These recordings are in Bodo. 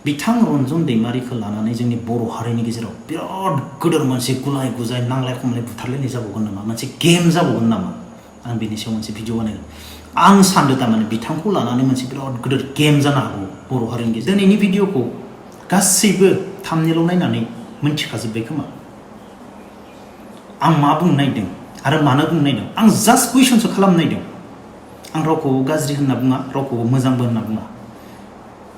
बिथां रन्जन दैमारिखौ लानानै जोंनि बर' हारिनि गेजेराव बिराद गोदोर मोनसे गुलाय गुजाय नांलाय खमलाय बुथारलायनाय जाबावगोन नामा मोनसे गेम जाबावगोन नामा आं बेनि सायाव मोनसे भिडिअ बानायगोन आं सानदों तारमाने बिथांखौ लानानै मोनसे बिराद गोदोर गेम जानो हागौ बर' हारिनि गेजेराव दिनैनि भिडिअखौ गासैबो थामनेल नायनानै मोनथिखाजोब्बाय खोमा आं मा बुंनो नागिरदों आरो मानो बुंनो नागिरदों आं जास्ट कुइसनसो खालामनो नागिरदों आं रावखौबो गाज्रि होनना बुङा रावखौबो मोजांबो होनना बुङा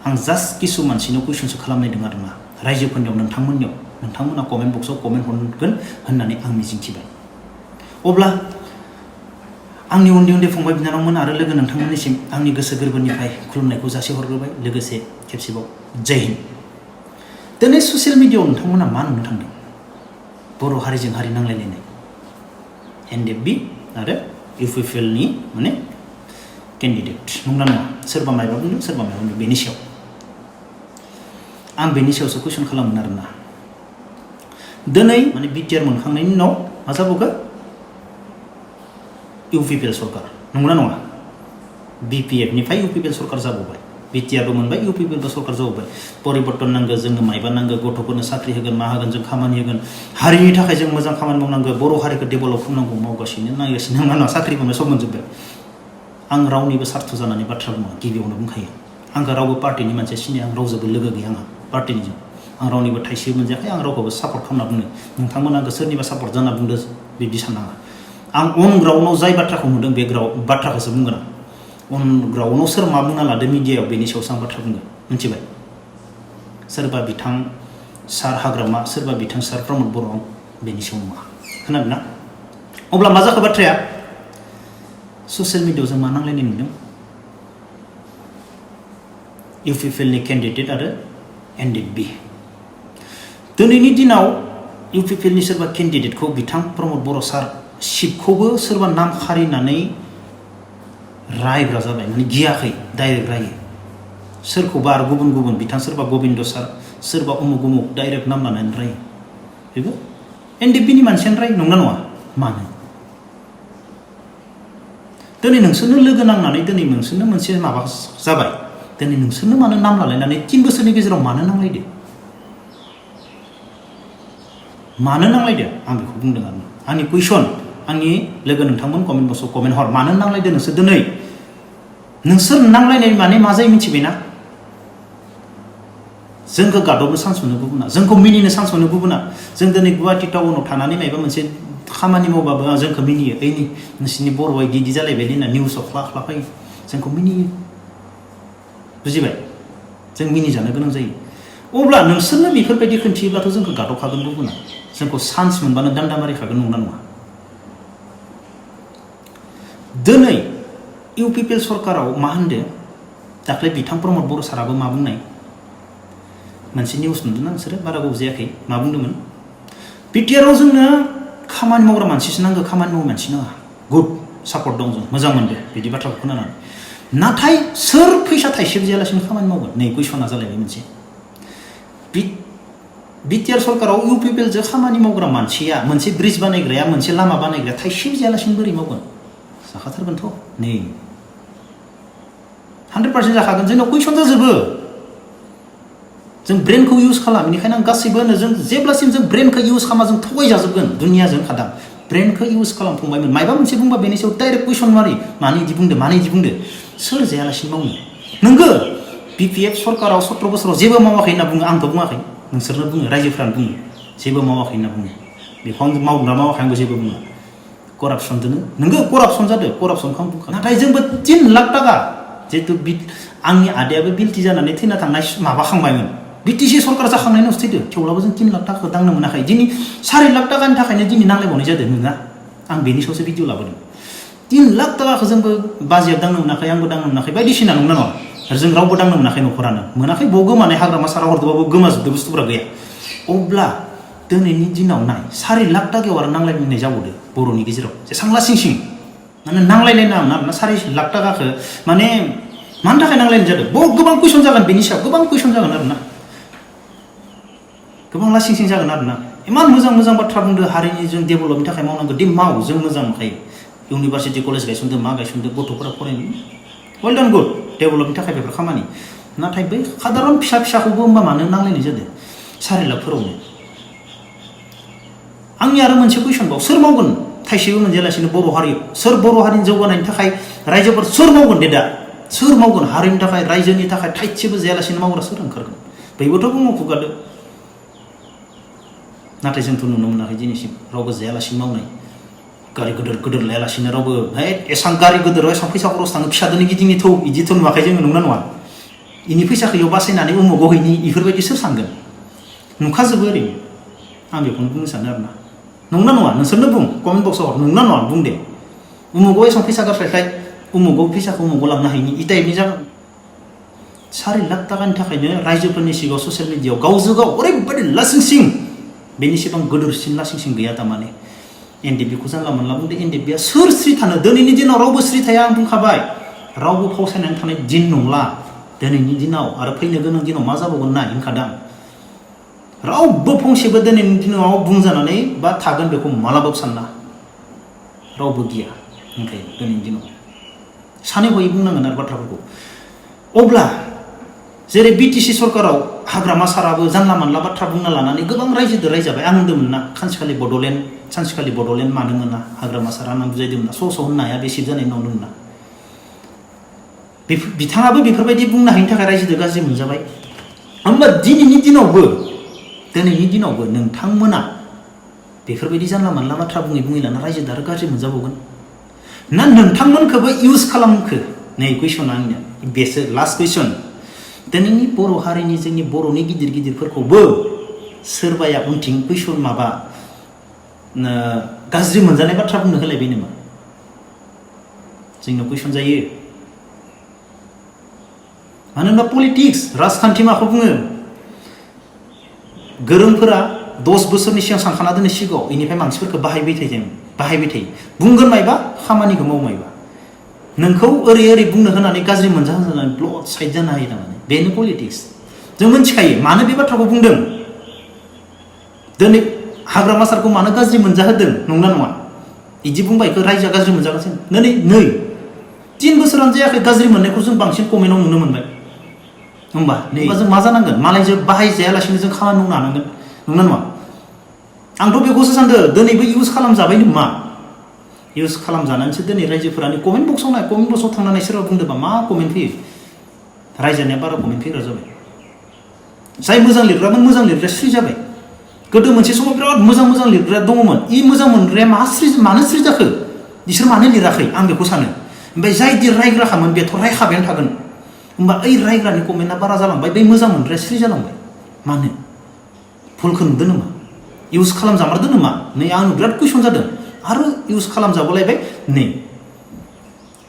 आं जास्ट किसु मानसिनाव कुइसनसो खालामनो नागिरदों आरोना रायजोफोरनियाव नोंथांमोना कमेन्ट बक्सआव कमेन्ट हरगोन होननानै आं मिजिंथिबाय अब्ला आंनि उन्दै उन्दै फंबाय बिनानावमोन आरो लोगो नोंथांमोननिसिम आंनि गोसो गोरबोनिफ्राय खुलुमनायखौ जासिहरग्रोबाय लोगोसे खेबसेबाव जय हिन्द दिनै ससियेल मिडियायाव नोंथांमोना मा नुनो थांदों बर' हारिजों हारि नांलायलायनाय एनडिएफबि आरो इउपिपिएलनि माने केन्डिडेट नंगौना नङा सोरबा मायबा बुंदों सोरबा मायबा बुंदों बेनि सायाव आं बेनि सायावसो कुइसन खालामोन आरोना दिनै माने बिटिआर मोनखांनायनि उनाव मा जाबावगोन इउपिपिएल सरकार नंगौना नङा बिपिएफनिफ्राय इउपिपिएल सरकार जाबावबाय बिटिआरबो मोनबाय इउपिपिएलबो सरकार जाबावबाय परिबर्तन नांगौ जोंनो मायबा नांगौ गथ'फोरनो साख्रि होगोन मा होगोन जों खामानि होगोन हारिनि थाखाय जों मोजां खामानि मावनांगौ बर' हारिखौ डेभेलप खालामनांगौ मावगासिनो नायगासिनो नङा साख्रि मोनबाय सब मोनजोब्बाय आं रावनिबो सार्थ जानानै बाथ्रा बुङा गिबियावनो बुंखायो आंखौ रावबो पार्टिनि मानसि सिनाया आं रावजोंबो लोगो गैया आंहा पार्टिनिजों आं रावनिबो थाइसे मोनजायाखै आं रावखौबो सापर्ट खालामना बुङो नोंथांमोना आंखौ सोरनिबा सापर्ट जाना बुंदो बिदि साननाङा आं अन ग्राउन्डआव जाय बाथ्राखौ नुदों बे बाथ्राखौसो बुंगोन आं अन ग्राउन्डआव सोर मा बुंना लादो मिडियायाव बेनि सायावसो आं बाथ्रा बुंगोन मिथिबाय सोरबा बिथां सार हाग्रामा सोरबा बिथां सार प्रमद बर' बेनि सायाव नङा खोनादों ना अब्ला मा जाखो बाथ्राया ससियेल मिडियायाव जों मा नांलायनाय नुदों इउपिपिएलनि केन्डिडेट आरो एनडिएफबि दिनैनि दिनाव इउपिपिएलनि सोरबा केन्डिडेटखौ बिथां प्रमद बर' सार शिबखौबो सोरबा नाम खारिनानै रायग्रा जाबाय माने गियाखै डाइरेक्ट रायो सोरखौबा आरो गुबुन गुबुन बिथां सोरबा गबिन्द सार सोरबा उमुक उमुक डाइरेक्ट नाम लानानै रायो बेबो एनडिएफबिनि मानसियानो रायो नंना नङा मानो दिनै नोंसोरनो लोगो नांनानै दिनै नोंसोरनो मोनसे माबा जाबाय दिनै नोंसोरनो मानो नाम लालायनानै 3 बोसोरनि गेजेराव मानो नांलायदो आं बेखौ बुंदों आरो आंनि कुइसन आंनि लोगो नोंथांमोन कमेन्ट बक्सआव कमेन्ट हर मानो नांलायदो नोंसोर दिनै नोंसोर नांलायनाय माने मा जायो मिथिबायना जोंखौ गादबनो चान्स मोनो गुबुना जोंखौ मिनिनो चान्स मोनो गुबुना जों दिनै गुवाहाटि टाउनाव थानानै माबा मोनसे खामानि मावबाबो जोंखौ मिनियो ओइनि नोंसिनि बर'आ इदि जालायबाय होनना निउसाव ख्ला फैयो जोंखौ मिनियो बुजिबाय जों मिनिजानो गोनां जायो अब्ला नोंसोरनो बेफोरबायदि खोन्थियोब्लाथ' जोंखौ गादबखागोन गुबुना जोंखौ चान्स मोनबानो दान्दा मारिखागोन नंना नङा दिनै इउपिपिएल सरकाराव मा होनदों दाख्लै बिथां प्रमद बर' साराबो मा बुंनाय मोनसे निउस नुदोंना नोंसोरो बारा गोबाव जायाखै मा बुंदोंमोन बिटिआराव जोंनो खामानि मावग्रा मानसिसो नांगौ खामानि मावग्रा मानसि नाङा गुड सापर्ट दं जों मोजां मोनदों बिदि बाथ्राखौ खोनानानै नाथाय सोर फैसा थाइसेबो जायालासिनो खामानि मावगोन नै कुइसना जालायबाय मोनसे बिटिआर सरकाराव इउपिपिएलजों खामानि मावग्रा मानसिया मोनसे ब्रिज बानायग्राया मोनसे लामा बानायग्राया थाइसेबो जायालासिनो बोरै मावगोन जाखाथारगोनथ' नै 100% जाखागोन जोंनाव कुइसन जाजोबो जों ब्रेनखौ इउज खालाम बेनिखायनो आं गासैबो होनो जों जेब्लासिम जों ब्रेनखौ इउज खालामा जों थगायजाजोबगोन दुनियाजों खादां ब्रेनखौ इउज खालामफुंबायमोन मायबा मोनसे बुंबा बेनि सायाव डाइरेक्ट कुइसन मारि मानो इदि बुंदो सोर जायालासिनो मावनो नोंगो बिपिएफ सरकाराव 17 बोसोराव जेबो मावाखै होनना बुङो आंथ' बुङाखै नोंसोरनो बुङो रायजोफ्रानो बुङो जेबो मावाखै होनना बुङो बेखौ आं मावदोंना मावाखै आंबो जेबो बुङा करापसन दोनो नोंगो करापसन जादों करापसनखौ आं बुंखा नाथाय जोंबो 3 लाख थाखा जिहेतु आंनि आदायाबो बिल्टि जानानै थैना थांनाय माबाखांबायमोन बिटिसि सरकार जाखांनायनि उनावसो थैदो थेवब्लाबो जों 3 लाख थाखाखौ दांनो मोनाखै दिनै 4 लाख थाखानि थाखायनो दिनै नांलायबावनाय जादों नोङा आं बेनि सायावसो भिडिअ लाबोदों 3 लाख थाखाखौ जोंबो बाजेट दांनो मोनाखै आंबो दांनो मोनाखै बायदिसिना नंगौना नङा आरो जों रावबो दांनो मोनाखै न'खरानो मोनाखै बाव गोमानाय हाग्रामा सारा हरदोंबाबो गोमाजोबदो बुस्थुफोरा गैया अब्ला दिनैनि दिनाव नाय 4 लाख थाखायाव आरो नांलायलायनाय जाबावदो बर'नि गेजेराव जेसांला सिं माने नांलायलायनो आरोना 4 लाख थाखाखौ माने मानि थाखाय नांलायनाय जादों गोबां कुइसन जागोन बेनि सायाव गोबां कुइसन जागोन आरोना गोबां लासिं जागोन आरोना इमान मोजां बाथ्रा बुंदो हारिनि जों डेभेलपनि थाखाय मावनांगौ दे माव जों मोजां मोनखायो इउनिभार्सिटि कलेज गायसनदों मा गायसनदों गथ'फोरा फरायनो वेल डान गुड डेभेलपनि थाखाय बेफोर खामानि नाथाय बै साधारन फिसा फिसाखौबो होमबा मानो नांलायनाय जादों 4 लाखफोरावनो आंनि आरो मोनसे कुइसनबाव सोर मावगोन थाइसेबो मोनजायालासिनो बर' हारियाव सोर बर' हारिनि जौगानायनि थाखाय रायजोफोर सोर मावगोन दे दा सोर मावगोन हारिनि थाखाय रायजोनि थाखाय थाइसेबो जायालासिनो मावग्रा सोर ओंखारगोन बैबोथ' बुङो खुगादो नाथाय जोंथ' नुनो मोनाखै दिनैसिम रावबो जायालासिनो मावनाय गारि गिदिर गिदिर लायालासिनो रावबो एसां गारि गिदिराव एसां फैसा खरस थाङो फिसादोनो गिदिंनि थौ इदिथ' नुवाखै जोङो नंना नङा इनि फैसाखौ इयाव बासायनानै उमुगाव हैनि इफोरबायदि सोर सानगोन नुखाजोबो ओरैनो आं बेखौनो बुंनो सानो आरोना नंना नङा नोंसोरनो बुं कमेन्ट बक्सआव नंना नङा बुं दे उमुगाव एसां फैसा गारस्लायस्लाय उमुगाव फैसाखौ उमुगाव लांनो हायिनि इ टाइपनि जागोन 4 लाख टाकानि थाखायनो रायजोफोरनि सिगाङाव ससियेल मिडियायाव गावजों गाव ओरैबायदि लासिंसिं बेनि सिगां गोदोरसिन लासिंसिं गैया थारमाने एनडिएफबिखौ जानला मोनला बुंदो एनडिएफबिया सोर स्रि थानो दिनैनि दिनाव रावबो स्रि थाया आं बुंखाबाय रावबो फावसायनानै थानाय दिन नंला दिनैनि दिनाव आरो फैनो गोनां दिनाव मा जाबावगोन ना होनखादां रावबो फंसेबो दिनैनि दिनाव बुंजानानै बा थागोन बेखौ मालाबाबो सानना रावबो गिया ओंखायनो दिनैनि दिनाव सानै हयै बुंनांगोन आरो बाथ्राफोरखौ अब्ला जेरै बिटिसि सरकाराव हाग्रामा साराबो जानला मानला बाथ्रा बुंना लानानै गोबां रायजोदो रायजाबाय आं होनदोंमोन ना सानसेखालि बड'लेण्ड मानो मोना हाग्रामा सारा आं बुजायदोंमोन ना स' होननो हाया बे सिट जानायनि उनाव होनदोंमोन ना बिथाङाबो बेफोरबायदि बुंनो हायिनि थाखाय रायजोदो गाज्रि मोनजाबाय होमबा दिनैनि दिनावबो नोंथांमोना बेफोरबायदि जानला मानला बाथ्रा बुङै लाना रायजोदो आरो गाज्रि मोनजाबावगोन ना नोंथांमोनखौबो इउज खालामखो नै कुइसना आंनिया बेसो लास्ट कुइसन दिनैनि बर' हारिनि जोंनि बर'नि गिदिर गिदिरफोरखौबो सोरबाया उनथिं कुइसन माबा गाज्रि मोनजानाय बाथ्रा बुंनो होलायबाय नामा जोंनाव कुइसन जायो मानो होनबा पलिटिक्स राजखान्थि माखौ बुङो गोरोंफोरा 10 बोसोरनि सिगां सानखाना दोनो सिगाङाव इनिफ्राय मानसिफोरखौ बाहायबाय थायो बुंगोन मायबा खामानिखौ माव मायबा नोंखौ ओरै बुंनो होनानै गाज्रि मोनजाहोनानै ब्लड साइड जानो हायो थारमाने बेनो पलिटिक्स जों मिथिखायो मानो बे बाथ्राखौ बुंदों दिनै हाग्रामा सारखौ मानो गाज्रि मोनजाहोदों नंना नङा इदि बुंबाय इखौ रायजोआ गाज्रि मोनजागासिनो नै 3 बोसोरानो जायाखै गाज्रि मोननायखौ जों बांसिन कमेन्टआव नुनो मोनबाय होमबा जों मा जानांगोन मालायजों बाहायजायालासिनो जों खामानि मावनो हानांगोन नंना नङा आंथ' बेखौसो सानदों दिनैबो इउज खालामजाबाय नामा इउज खालामजानानैसो दिनै रायजोफोरानो कमेन्ट बक्सआव थांनानै सोरबा बुंदोंबा मा कमेन्ट फैयो रायजोनिया बारा कमेन्ट फैग्रा जाबाय जाय मोजां लिरग्रामोन मोजां लिरग्राया स्रि जाबाय गोदो मोनसे समाव बिराद मोजां लिरग्रा दङमोन इ मोजां मोनग्राया मानो स्रि जाखो बिसोर मानो लिराखै आं बेखौ सानो ओमफ्राय जाय रायग्राखामोन बेथ' रायखाबायानो थागोन होमबा ओइ रायग्रानि कमेन्टआ बारा जालांबाय बै मोजां मोनग्राया स्रि जालांबाय मानो भुलखौ नुदों नामा इउज खालामजामारदों नामा नै आं बिराद कुइसन जादों आरो इउज खालामजाबोलायबाय नै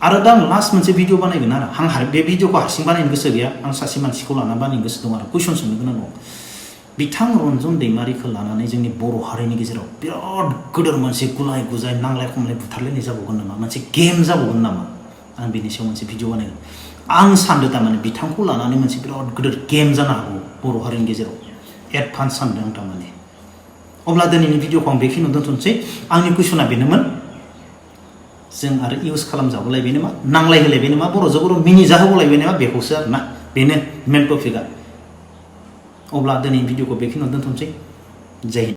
आरो दा आं लास्ट मोनसे भिडिअ बानायगोन आरो आं बे भिडिअखौ हारसिं बानायनो गोसो गैया आं सासे मानसिखौ लानानै बानायनो गोसो दं आरो कुइसन सोंनो गोनां दं बिथां रन्जन दैमारिखौ लानानै जोंनि बर' हारिनि गेजेराव बिराद गोदोर मोनसे गुलाय गुजाय नांलाय खमलाय बुथारलायनाय जाबावगोन नामा मोनसे गेम जाबावगोन नामा आं बेनि सायाव मोनसे भिडिअ बानायगोन आं सानदों थारमाने बिथांखौ लानानै मोनसे बिराद गोदोर गेम जानो हागौ बर' हारिनि गेजेराव एडभान्स सानदों आं थारमाने अब्ला दिनैनि भिडिअखौ आं बेखिनियाव दोनथ'नोसै आंनि कुइसना बेनोमोन जों आरो इउज खालामजाबोलायबाय नामा नांलायहोलायबाय नामा बर'जों बर' मिनिजाहोबावलायबाय नामा बेखौसो आरोना बेनो मेन टपिकआ अब्ला दिनैनि भिडिअखौ बेखिनियाव दोनथ'नोसै जय हिन्द